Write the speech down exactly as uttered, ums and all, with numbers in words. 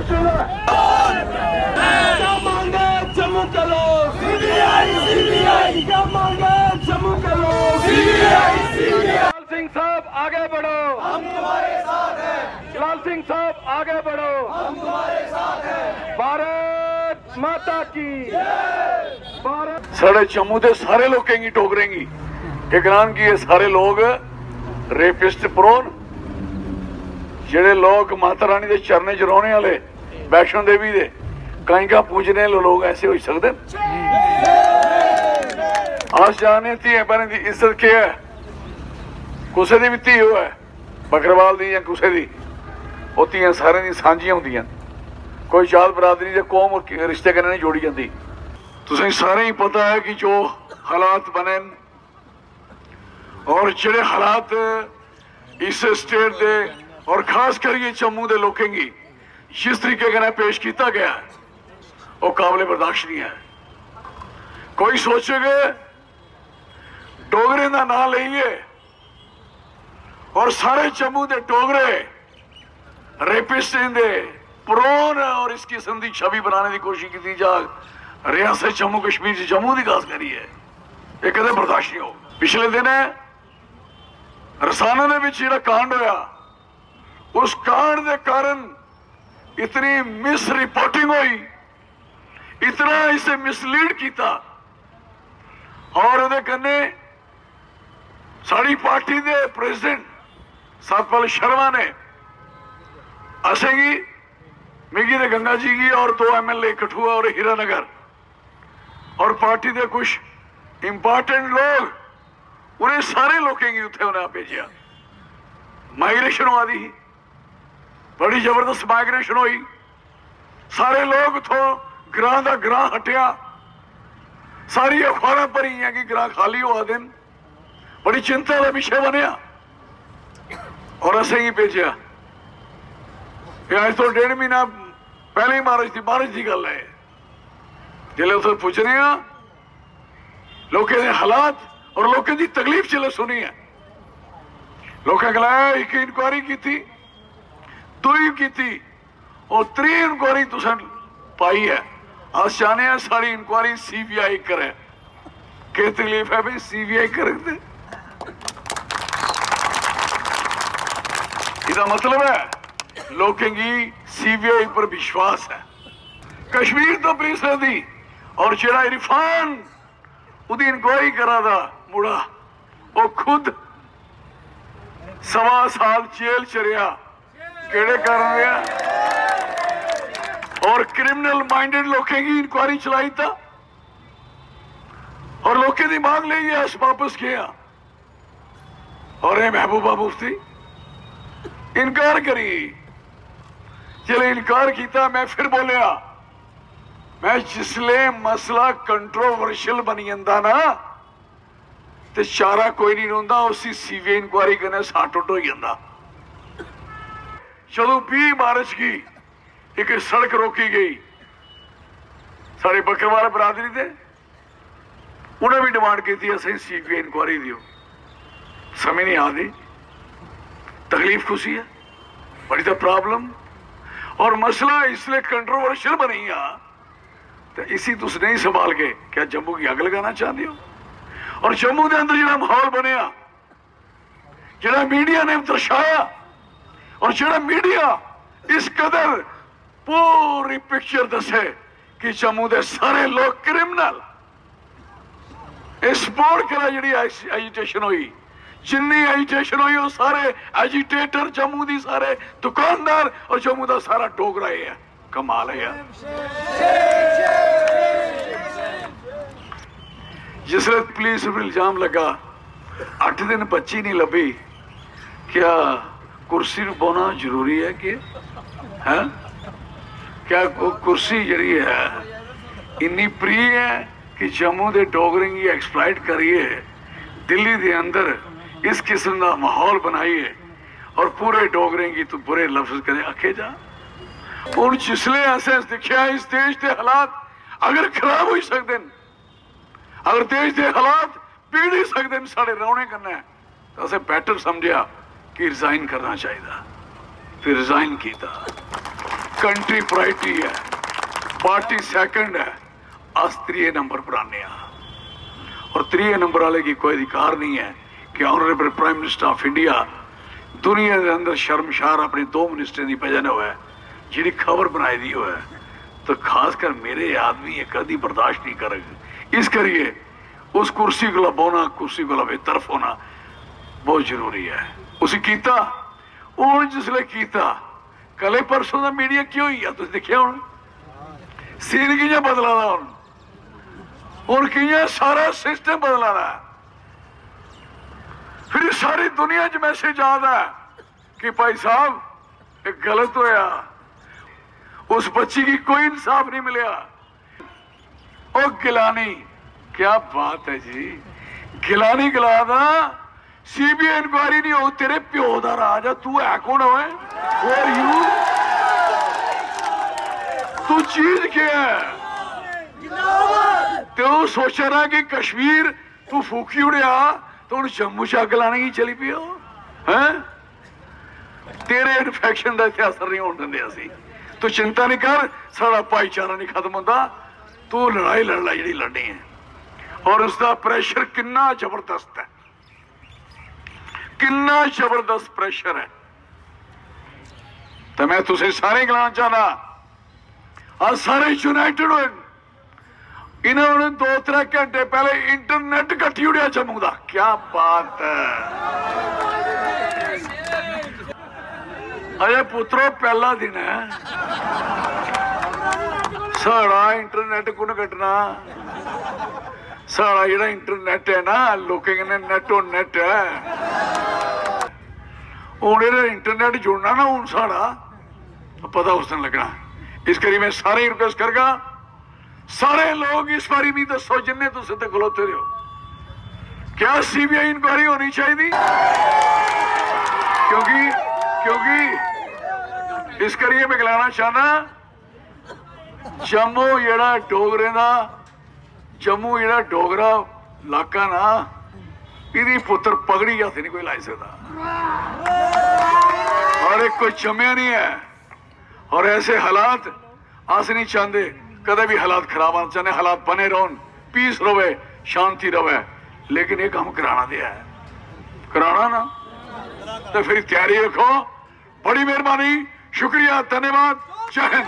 क्या मांगे जम्मू के लोग? CBI, CBI. क्या मांगे जम्मू के लोग? CBI, CBI. लाल सिंह साहब, आगे बढ़ो। हम तुम्हारे साथ हैं। लाल सिंह साहब, आगे बढ़ो। हम तुम्हारे साथ हैं। भारत माता की। भारत। साढ़े जम्मू दे सारे लोकें गी, डोगरें गी, एह् गलान कि एह् सारे लोग रेपिस्ट प्रोन, जेह्ड़े लोक माता रानी दे चरणें च रौह्ने आह्ले, वैष्णो देवी दे काइंका पूजने आह्ले लोक ऐसे होई सकदे न? अस जानने धियें भैनें दी इज्जत केह् ऐ, कुसै दी बी धी होऐ, बकरवाल दी जां कुसै दी, ओह् धियां सारें दी सांझियां होंदियां न। कोई जात बरादरी ते कौम रिश्ते कन्नै नेईं जोड़ी जंदी। तुसें सारें गी पता ऐ कि जो हालात बने न और जेह्ड़े हालात इस स्टेट दे और खास करियै जम्मू दे लोकें गी जिस तरीके कन्नै पेश कीता गेआ ऐ, ओह् काबले बर्दाश्त नहीं ऐ। कोई सोचग डोगरें दा नांऽ लेइयै और सारे जम्मू दे डोगरे रेपिस्टें दे प्रोन और इस किस्म दी छवि बनाने दी कोशिश कीती जाग, रियासत जम्मू कश्मीर च जम्मू दी खास करियै, एह् कदें बर्दाश्त नहीं होग। पिछले दिनें रसाना दे बिच जेह्ड़ा कांड होया, उस कांड दे कारण इतनी मिस रिपोर्टिंग होई, इतना इसे मिसलीड किया और ओह्दे कन्नै साढ़ी पार्टी दे प्रेसिडेंट सतपाल शर्मा ने असेंगी, मिगी ते गंगा जी गी और दो एमएलए कठुआ और हीरानगर और पार्टी दे कुछ इंपॉर्टेंट लोग, उन्हें सारे लोकें गी उत्थे उन्हें भेजेआ। माइग्रेशन होआ दी ही, बड़ी जबरदस्त माइग्रेशन होई। सारे लोग इत्थों ग्रां दा ग्रां हटेआ, सारी अखबारां भरियां कि ग्रां खाली होआ दे न। बड़ी चिंता दा विशे बनेआ और असेंगी भेजेआ। एह् अज्ज तो डेढ़ म्हीना पैह्लें मार्च दी, मार्च दी गल्ल ऐ। जिसलै उत्थै पुज्जने आं, लोकें दे हालात और लोकें दी तकलीफ जिसलै सुनी ऐ, लोकें गलाया इक इंक्वायरी कीती, दूई कीती, और त्री इंक्वायरी तुसें पाई ऐ। अस चाह्ने आं साढ़ी इंक्वायरी सीबीआई करै। केह् तकलीफ ऐ भाई, सीबीआई करग ते? एह्दा मतलब ऐ लोकें गी सीबीआई पर विश्वास ऐ। कश्मीर तो पुलिस दी और जेह्ड़ा इरफान, ओह्दी इंक्वायरी करा दा मुड़ा, ओह् खुद सवा साल जेल च रेहा। केह्ड़े कारण रेहा? और क्रिमिनल माइंडेड लोकें गी इंक्वायरी चलाई दित्ता और लोकें दी मांग लेइयै अस वापस गे आं। और एह् महबूबा मुफ्ती इनकार करी, जिसलै इनकार कीता, मैं फिर बोलेआ, मैं जिसलै मसला कंट्रोवर्शियल बनी जंदा ना, ते चारा कोई नहीं रौंह्दा, उसी सीबीआई इंक्वायरी कन्नै सार्ट आउट होई जंदा। जदों बीह् मार्च गी इक सड़क रोकी गई साढ़े बकरवाल बरादरी दे, उ'नें भी डिमांड कीती, असें सीबीआई इंक्वायरी दियो। समझ नहीं आती, तकलीफ कुसी है, बड़ी तो प्रॉब्लम। और मसला इसलिए कंट्रोवर्शियल बनी गया, तो इसी तुस नहीं संभालगे, क्या जम्मू की अग लगाना चाहते हो? और जम्मू के अंदर जो माहौल बनया, जेह्ड़ा मीडिया ने दर्शाया और जेह्ड़ा मीडिया इस कदर पूरी पिक्चर दस्से कि जम्मू दे सारे लोग क्रिमिनल, इस बोर्ड करा जेह्ड़ी एजिटेशन होई, जिन्नी एजिटेशन होई, ओह् सारे एजिटेटर, जम्मू दी सारे दुकानदार और जम्मू दा सारा डोगरा एह् ऐ। कमाल है यार। जिसलै पुलिस पर इल्जाम लगा, अठ दिन बच्ची नहीं लभी, क्या कुर्सी पर बौह्ना जरूरी है कि, हैं? क्या ओह् कुर्सी जेह्ड़ी है इन्नी प्रिय है कि जम्मू दे डोगरें गी एक्सप्लॉइट करियै दिल्ली दे अंदर इस किस्म दा माहौल बनाइयै और पूरे डोगरें गी तू बुरे लफ्ज कन्नै आखे जा? हून जिसलै असें दिक्खेआ इस देश दे हालात अगर खराब होई सकदे न, अगर देश दे हालात बिगड़ी सकदे न साढ़े रौह्ने कन्नै, तां असें बैटर समझेआ कि रिजाइन करना चाहिदा। फिर रिजाइन कीता। कंट्री प्रायोरिटी है, पार्टी सेकंड है, अस त्रिये नंबर पर आने आं। और त्रिये नंबर वाले की कोई अधिकार नहीं है कि honourable prime minister of India दुनिया के अंदर शर्मशार अपने दो मिनिस्टरें की वजह न होऐ, जिहड़ी खबर बनाई दी होऐ, तो खासकर मेरे आदमी ये कदी बर्दाश्त नहीं करग। इस करिए उस कुर्सी कोला बौहना, कुर्सी कोला बेतरफ होना बहुत जरूरी है। उसी कीता, हून जिसले कीता, कल परसों दा मीडिया की होई गेआ, तुस दिक्खेआ हून सीन कि'यां बदला दा, हून हून कि'यां सारा सिस्टम बदला दा। फिर सारी दुनिया च मैसेज आ दा है कि भाई साहब, ये गलत होया, उस बच्ची की कोई इंसाफ नहीं मिलेगा। ओ गिलानी, क्या बात है जी। गिलानी गला दा, सीबीआई इंक्वायरी नहीं हो, तेरे प्यो दा राज है, तू है कौन है? Who are you? तू चीज क्या है? तू सोचा रहा कि कश्मीर तू फूकी उड़ेआ, तो हूं जम्मू च अग्ग लाने की चली पियो, हैं? तेरे इन्फेक्शन का इतने असर नहीं होने देंदे असी। तू चिंता नहीं कर, साढ़ा भाईचारा नहीं खत्म होंदा। तू लड़ाई लड़ लै जेह्ड़ी लड़नी है। और उसका प्रेशर कितना जबरदस्त है, कितना जबरदस्त प्रेशर है। तो मैं तुझे सारे गलाना चाहना, आज सारे यूनाइटेड हो। इन्होंने दो त्रै घंटे पहले इंटरनेट कट्टी उड़िया जम्मू का। क्या बात है। अरे पुत्रो, पहला दिन है, साढ़ा इंटरनेट कु'न कट्टना? साढ़ा जेह्ड़ा इंटरनेट है ना, लोकें कन्नै नेटो नेट है। हून एह्दा इंटरनेट जुड़ना ना, हून साढ़ा पता उस दिन लग्गना। इस करी मैं सारे रिक्वेस्ट करगा, सारे लोग इस बारी भी दसो, जिन्ने तुस इत्थे खलोते दे हो, क्या सीबीआई इंक्वायरी होनी चाहिए? क्योंकि क्योंकि इस करिए मैं गलाना चाहना, जम्मू जेह्ड़ा डोगरें दा, जम्मू जेह्ड़ा डोगरा इलाका ना, इदी पुत्र पगड़ी हत्थ नहीं कोई लाई सकदा। और एक कोई जम्मेआ नहीं है। और ऐसे हालात अस नहीं चाहते, कदे भी हालात खराब आना चाहते, हालात बने रौहन, पीस रवे, शांति रवे, लेकिन ये काम कराना ते है, कराना ना, तो फिर तैयारी रखो। बड़ी मेहरबानी, शुक्रिया, धन्यवाद, जय हिंद।